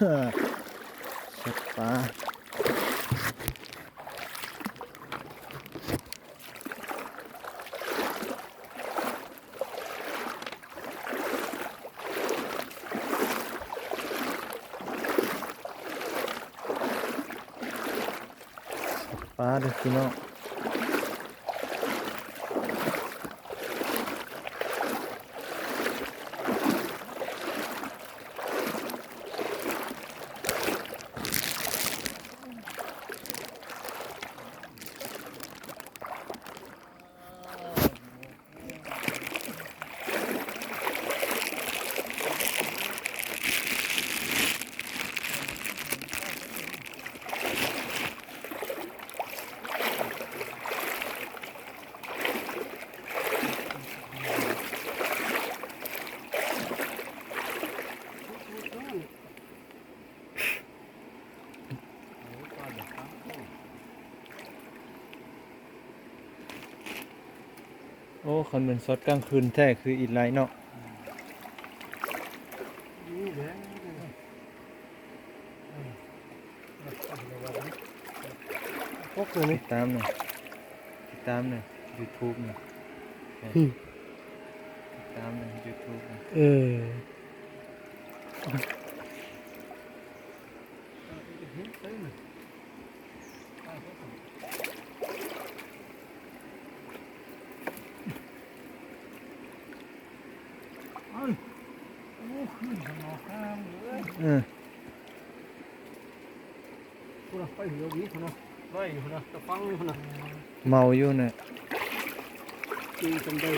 ສັດປ່າ ປາເດີ້ພີ່ນ້ອງ. ໂອ້ ຄັນແມ່ນຊັອດກາງຄືນແທ້ຄືອີ່ໄລເນາະ. ນີ້ແຫຼະ ຕິດຕາມນະ ຕິດຕາມນະ ຢູທູບນະ ຕິດຕາມນະ ຢູທູບນະ ເອີ. ເອີ ພຸ້ນນະ ໄປເຮືອວິພຸ້ນນະ ໄປຢູ່ພຸ້ນນະ ຕະຟັງຢູ່ພຸ້ນນະ ເມົາຢູ່ນະ ກິນກັນໄດ້.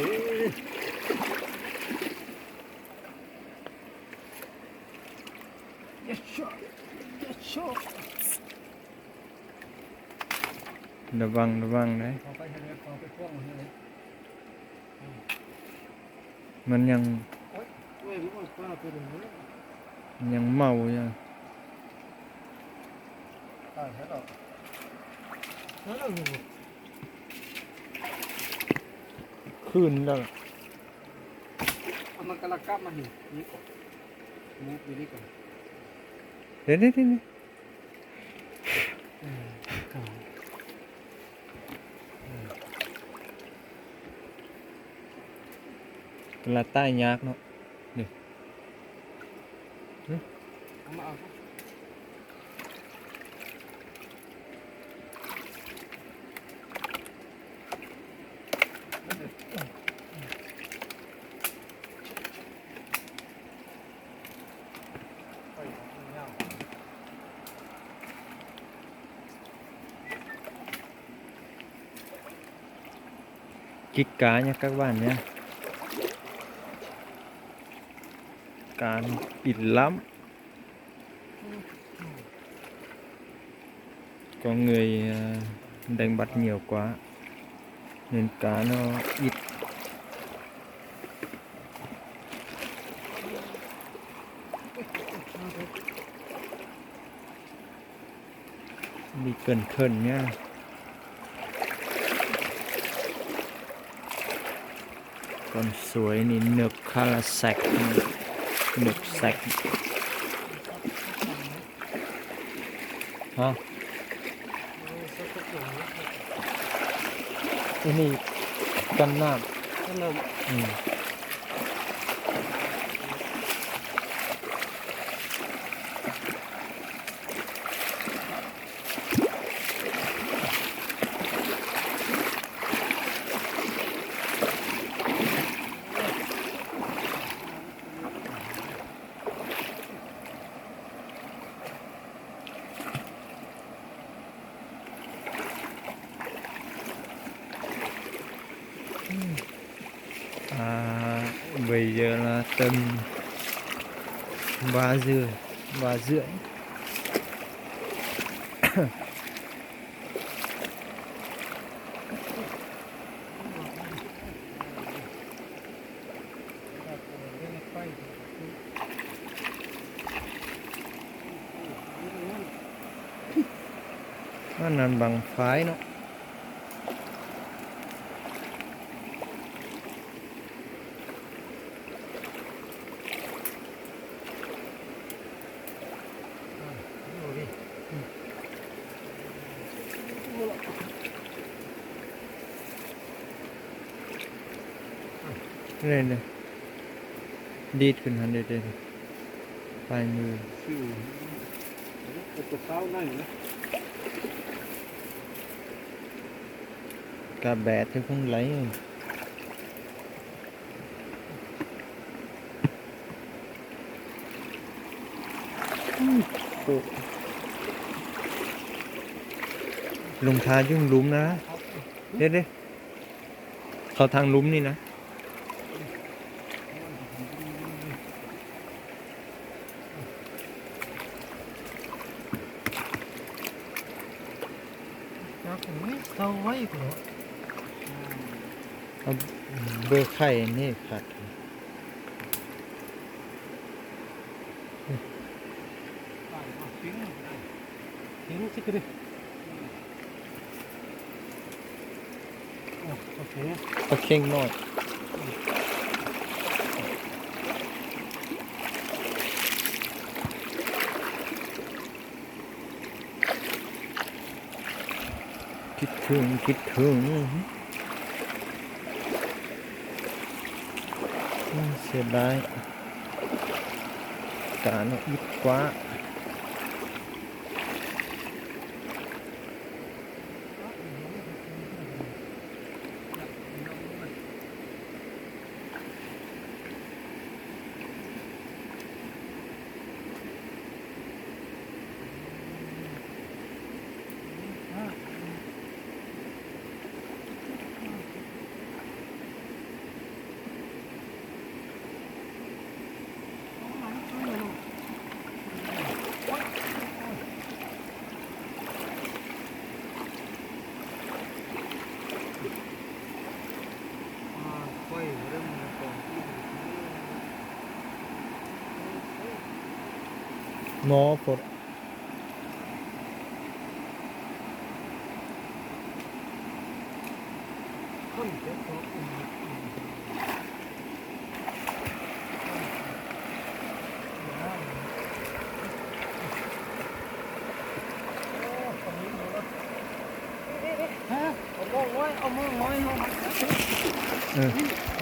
ລະວັງ ລະວັງເດີ້ ມັນຍັງ ມັນຍັງເມົາຢູ່ ຄືນແລ້ວ. ເອົາມັນກະລັກກັບມານີ້ ນີ້ ນີ້ ນີ້ກ່ອນ ເດ້ໆໆ ເອີ ເອີ ກະລັກຕາຍຍາກເນາະ ນີ້ ເອົາມາເອົາ. ກິດກາຍາກກັກບ້ານຍາ ການກິນລ້ຳ. Con người, ờ, đánh bắt nhiều quá nên cá nó ít. Đi cẩn thận nhá. Con suối này nước khá là sạch, nước sạch. Hả? Ini kan nam. Kan nam. Hmm. ອ່າ ເວຍເຢີລະເຕັມ ວາເສືອ ວາເສືອ. ອັນນັ້ນບັ້ງໄຟເນາະ. ເ ນີ້ໆ ດີດຂຶ້ນຫັ້ນເດ້ ປາຍມື ຊິວ ເປັນຕົວຂາວໃນນະ ກະແບດເທິງພຸ້ນໄຫຼ. ໂອ້ ລົງທ່າຢູ່ລຸ່ມນະ ເດ້ໆ ເຂົ້າທາງລຸ່ມນີ້ນະ. ຈັກໂອ້ຍ ເຊົາໄວ້ພຸ້ນເນາະ ເອົາເບີໄຂ່ນີ້ຄັກ ເຫັນຊິກະດິ. ໂອ້ ໂອເຄ ປາເຄັງນ້ອຍ ຄິດເຖິງ ຄິດເຖິງ ເສຍດາຍ ການເອົາອິດກວາດ. ໝໍພົດ ຄົນເຈັບຕົກ ເອົາມືງອຍ ເອົາມືງອຍ ເອົາມືງອຍ ເອົາ ເອີ.